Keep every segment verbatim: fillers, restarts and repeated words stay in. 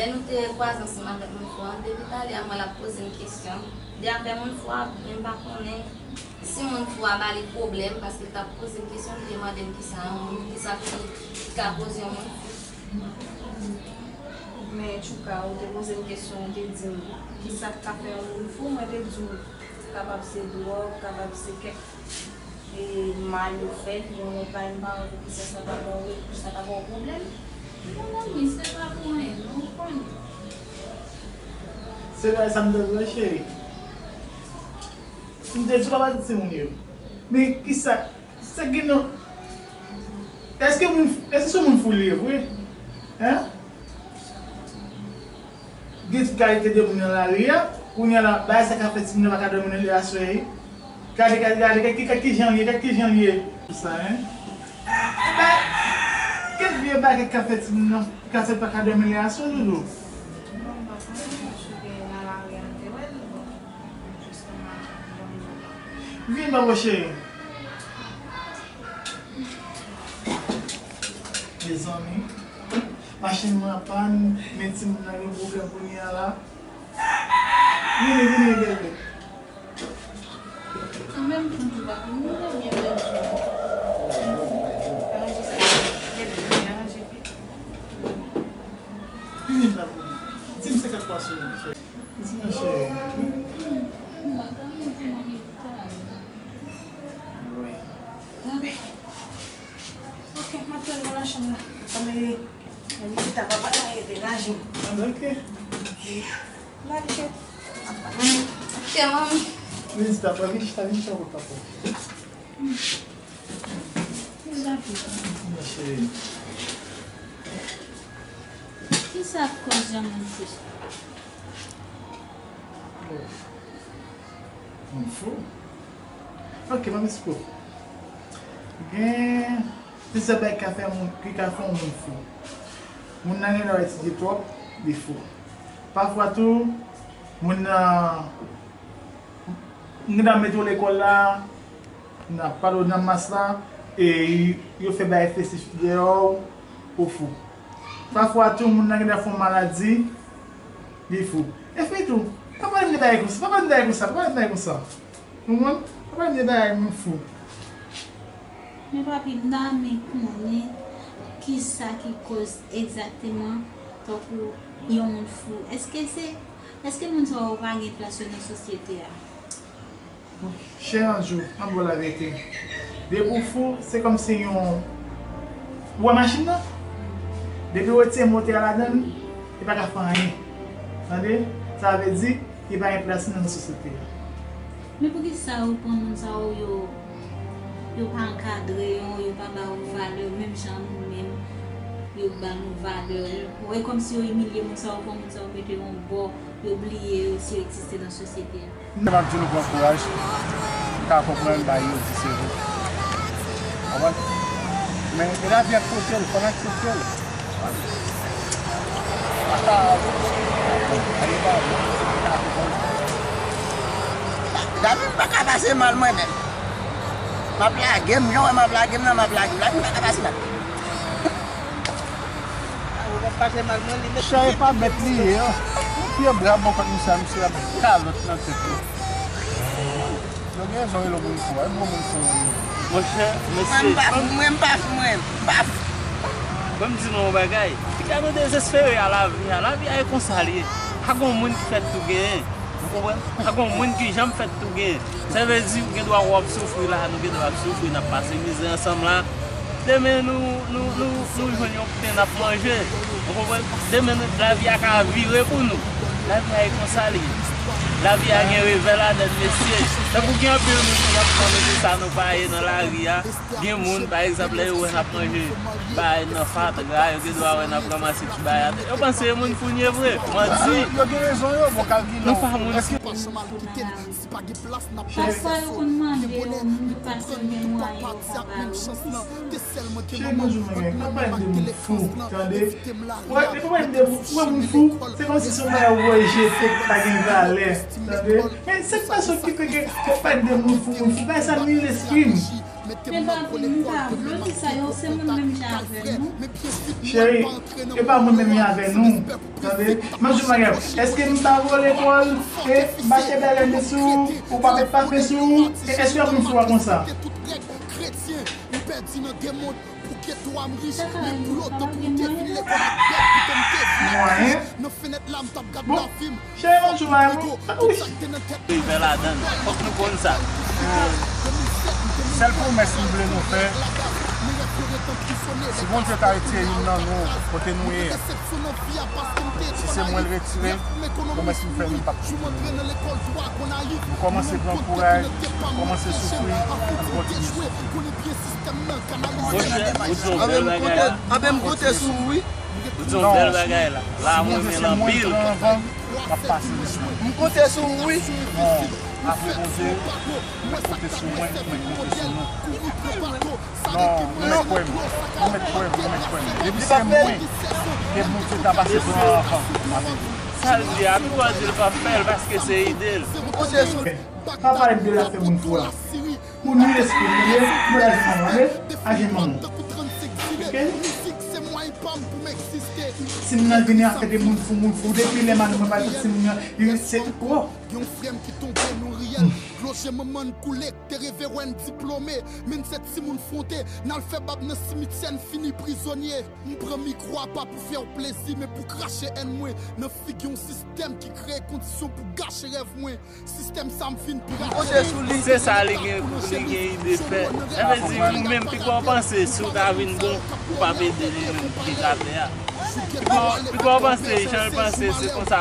Lè nou te kwaze ansanm avèk moun fou an, depi talè a, mwen l ap poze m kesyon. De afè moun fou a, men m pa konnen si moun fou a ba li pwoblèm, paske l t ap poze m kesyon, li te mande m kisa yon moun, kisa ki, ki ka koze yon moun fou. Men Tchouka, ou te poze m kesyon, ou te di m, kisa k ka fè yon moun fou? Mwen te di w, kapab se dwòg, kapab se kèk e mal yo fè l, yon lòt bagay, m pa wè poukisa sa ta ba w, sa ta ba w pwoblèm. Mon ami, se pa pou anyen, non, ou konnen. Se bagay sa m te vle, cheri. M te di w pa pale de timoun yo. Men kisa, sa gen nan, èske moun, èske se moun fou li ye vre? Hein? Gen tout kalite de moun nan lari a. Kounye a la, bagay sa k ap fè timoun yo pa ka dòmi nan lè aswè a. Gade, gade, gade, gade ki, gade ki jan l ye, gade ki jan l ye. Sa, hein? Ba, kèk vye bagay k ap fè timoun nan, k ap fè pa ka dòmi lè aswè, Doudou. Bon, m pa konnen, m te nan lari a, m te wè l, bon, jis kòman, bon. Vin, babo cheri. Mezanmi, machin mwen an pàn, men timoun nan gen pwoblèm kounye a la. Vini, vini, bebe. Ou menm, ou pa pou nou, ou byen bèl. Aranje sa. Bebe, vini, aranje pi. Vini la pou mwen. Di m se k ap pase. Di m, cheri. M pa konn di mwen li ta. Wi. Gade. Ok, m ap fè l nan chanm la. Sa m ye. Mwen di ta papa la ye degaje m. Ah, ok. La di ke. Kè manmi. Vin chita, vin chita, vin chita kot papa. Vin chita. Mon cheri. Kisa k koz yon moun fou? Moun fou? Ok, m ap esplike w. Gen plizyè bagay ki ka fè moun, ki ka fè yon moun fou. Moun nan gen dwa etidye twòp, li fou. Pafwa tou, moun nan, moun nan mete w lekòl la, nan pale w nan mas la, e yo fè bagay festif dèyè w, ou fou. Pafwa tou, moun nan gen dwa fè yon maladi, li fou. Epi tou, pa pale m de bagay konsa, pa pale m de bagay konsa, pa pale m de bagay konsa. Ou konprann? Pa pale m de bagay moun fou. Men papi, m ta renmen konnen kisa ki koz egzakteman tankou yon moun fou. Èske se, èske moun sa yo pa gen plas yo nan sosyete a? Chè Anjou, an bon laverite. Depi w fou, se kòmsi yon, ou wè machin nan? Depi w retire motè a ladan l, li pa ka fè anyen. Tande? Sa vle di, li pa gen plas li nan sosyete a. Men poukisa yo pran moun sa yo, yo, yo pa ankadre yo, yo pa ba yo valè, menm jan nou menm, yo ba nou valè. Ou wè kòmsi yo imilye moun sa yo, pran moun sa yo, mete yo yon bò, yo bliye yo si yo egziste nan sosyete a. M t ap di nou pran kouraj, m ka konprann bagay yo di se vre. Konprann? Men, e lavi ap pote l, fò n aksepte l. Ata, bon, ale ba, m ka konprann. Lavi m pa ka pase mal mwen menm. M ap lage m, jan w wè m ap lage m nan, m ap lage m. Lavi m pa ka pase mal. Chè e pa bèt li ye, an. Pye bra bò kòt misye a, misye ap kalòt nan tèt li. Yo gen rezon rele w moun fou a, e bon moun fou yo ye. Monchè, mesye. Mwen, m pa fou, mwen, m pa fou, mwen, m pa fou. Ban m di nou yon bagay. Piga nou dezespere a lavi a. Lavi a e konsa l ye. Pa gon moun ki fèt tou genyen. Ou konprann? Pa gon moun ki janm fèt tou genyen. Sa vle di, ou gen dwa wè w ap soufri la, nou gen dwa ap soufri, n ap pase mizè ansanm la. Demen nou, nou, nou, nou jwenn yon kote n ap manje. Ou konprann? Demen nou, lavi a ka vire pou nou. Lavi a e konsa li ye. Lavi a gen revè ladan l, mesye. Tankou gen anpil moun ki ap pran nou pou sa nou pa ye nan lari a. Gen moun, pa egzanp, lè yo wè n ap manje bagay nan fatra, yo gen dwa wè n ap ranmase ti bagay atè. Yo panse e moun fou n ye vre. Manti. Yo gen rezon yo, bon kalkile. Nou pa moun. Èske pa chanm al kite l, si pa gen plas n ap pase. Pafwa yo konn mande yo, moun ki pa sou memwa yo, pa ba yo. Cheri, bonjou, mwen, pa pale de moun fou, tande? Wè, depi w pale de moun, wè moun fou, se kòmsi se yon bagay ou voye jete ki pa gen valè, tande? Men se pa sa ki fè ke w pale de moun fou, moun fou, bagay sa nui lespri m. Mete m nan gwo lekòl, premye m al kontak ak kay frè, men byen vit mwen pa antre nan mond. Cheri, e pa mwen menm li avè nou. Tande, m ap di w bagay, èske m ta vo lekòl e m achte bèlèn sou ou, ou pa met pafen sou ou, e èske y ap yon fwa konsa? Tout règ kretyen, m pèdi nan de mond. Pou geto a m rich, men pou lotan pou m te vin lekòl ak bèk, pou tan m te vin ak rich. Nan fenèt la, m t ap gad lavi m. Cheri, yon jou bagay pou, wi. Rive ladan l. Fòk nou konn sa. Sèl pwomès m vle nou fè, si Bondye ta retire youn nan nou kote nou ye a, si se mwen l retire, pwomès m fè nou, m p ap kite nou. Nou kòmanse pran kouraj, nou kòmanse soufri, nou kontinye soufri. Monchè, ou di yon bèl bagay la. Anben, m konte sou ou, wi. Ou di yon bèl bagay la. La mwen renmen l anpil. M ap pase devan. M konte sou ou, wi. Non, apre Bondye, mwen konte sou mwen, mwen konte sou nou. Non, nou mèt kwè m. Nou mèt kwè m, nou mèt kwè m. Depi se mwen, ke Bondye ta pase pran anvan. Sa l di a, pifò di l p ap fè l paske se ide l. M konte sou ou. Pa pale de afè moun fou la. Pou nou lespri nou ye, nou la jenn manman, aje manman. Oke? Si moun nan vini afè de moun fou, moun fou, depi lè madanm mwen pa di si moun nan, li se twò. Gen yon frè m ki tonbe nan riyèl, dlo je manman n koule, te reve wè n diplome, men n se timoun fwonte, n al fè bab nan simityè, n fini prizonye. M pran mikwo a pa pou fè w plezi, men pou krache èn mwen nan figi yon sistèm ki kreye kondisyon pou gache rèv mwen. Sistèm sa m fin pirate. Se sa li gen, li gen ide fè. Sa vle di, ou menm, piga w panse, si w ta vin bon, ou p ap ede li menm ki atè a. Piga w, piga w panse, jan l panse, se konsa.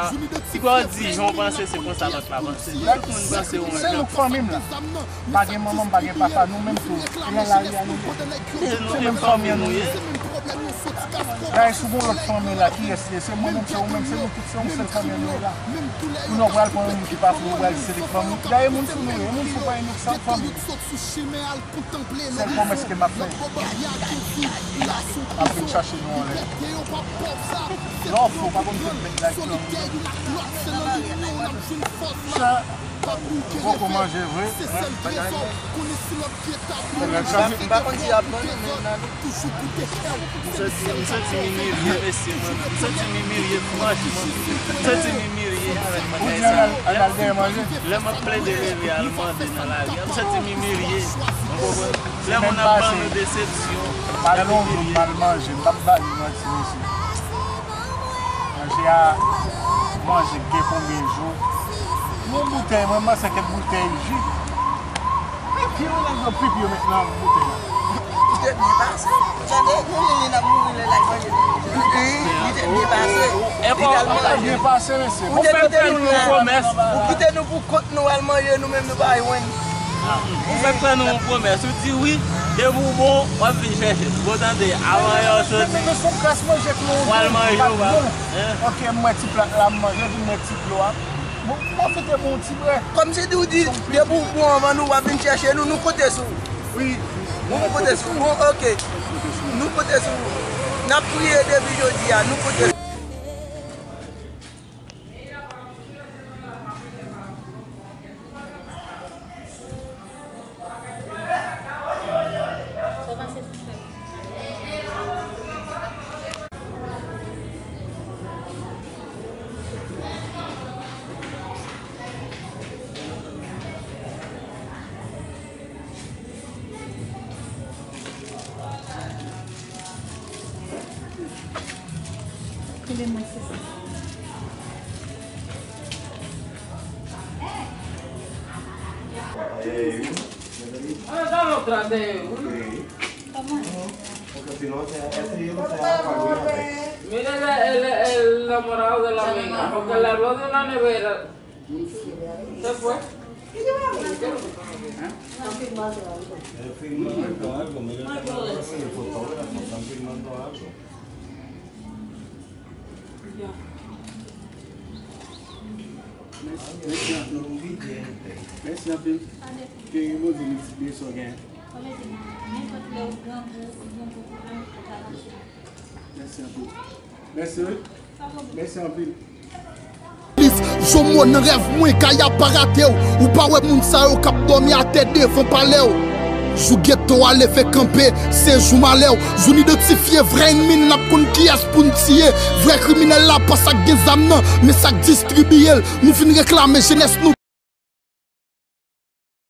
Piga w di, jan w panse, se konsa lòt la panse. Tout moun panse yon jan. Se nou k fanmi m la. M pa gen manman, m pa gen papa, nou menm tou. Se nan lari a nou ye. Se menm fanmi an nou ye. Dayè, si w gen yon lòt fanmi la, kiyès li ye? Se mwen menm, se ou menm, se nou tout, se yon sèl fanmi an nou ye la. Kounye a w pral pran yon moun ki pa fou, w pral di se li k fanmi. Dayè, moun fou nou ye, moun fou pa inik sa, fanmi. Sèl pwomès ke m ap fè, m ap vin chache nou anlè. Lè w fou, w pa konn tout bèt la ki nan moun. Sa, poko manje vre. M pa konn si y ap vann, men n ale. M santi, m santi m imilye, mesye, man. M santi m imilye, franchman. M santi m imilye avèk bagay sa. Lè, lè m ap plede leve al mande nan lari a, m santi m imilye. Ou konprann? Lè moun ap ban nou desepsyon, m ap imilye. M al manje, m p ap ba nou manti, mesye. Manje a, manje gen konbyen jou? Yon boutèy, mwen, m pran senk kèk boutèy ji. Epi yo nèg yo pipi yo met nan boutèy la. Li te byen pase. Tande, nou menm n ap mouri lè l al manje nan boutèy. Li te byen pase. Li te byen pase, mesye. Ou te kite nou la. Ou kite nou pou kont nou al manje, nou menm nou pa jwenn. Ou fèk fè nou yon pwomès, ou di wi, depi w bon, w ap vin chèche n. Bon, tande, avan yè w soti, w al manje w pa. Ok, m wè ti plat la, m manje, epi m wè ti dlo a. Bon, pwofite pou yon ti brè. Kòmsi di w di, depi w bon anvan nou, w ap vin chèche nou, nou konte sou ou. Wi. Nou konte sou ou. Bon, ok. Nou konte sou ou. N ap priye depi jodi a, nou konte sou ou. Kenbe mwen, sesi. Hey. Ahora está otra de uno. Sí. ¿Cómo es? Porque si no, se, ese yo no se va a pagar. Mira el, el, el enamorado de la amiga, porque le habló de una nevera. Se fue. Están firmando algo. Están firmando algo, mira, están firmando algo. Ya. Mèsi, mèsi anpil. Mèsi anpil. Ke Bondye miltipliye sa w genyen. Mèsi anpil. Mèsi, wi. Mèsi anpil. Plis, Jomo nan rèv mwen, kay ap pa rate w. Ou pa wè moun sa yo k ap dòmi atè devan palè w. Jou geto a leve kanpe, se jou malè w. Jou n idantifye vrè ènmi n, n ap konn kiyès pou n tiye. Vrè kriminèl la pa sa k gen zam nan, men sa k distribiye l. Nou fin reklame jenès nou.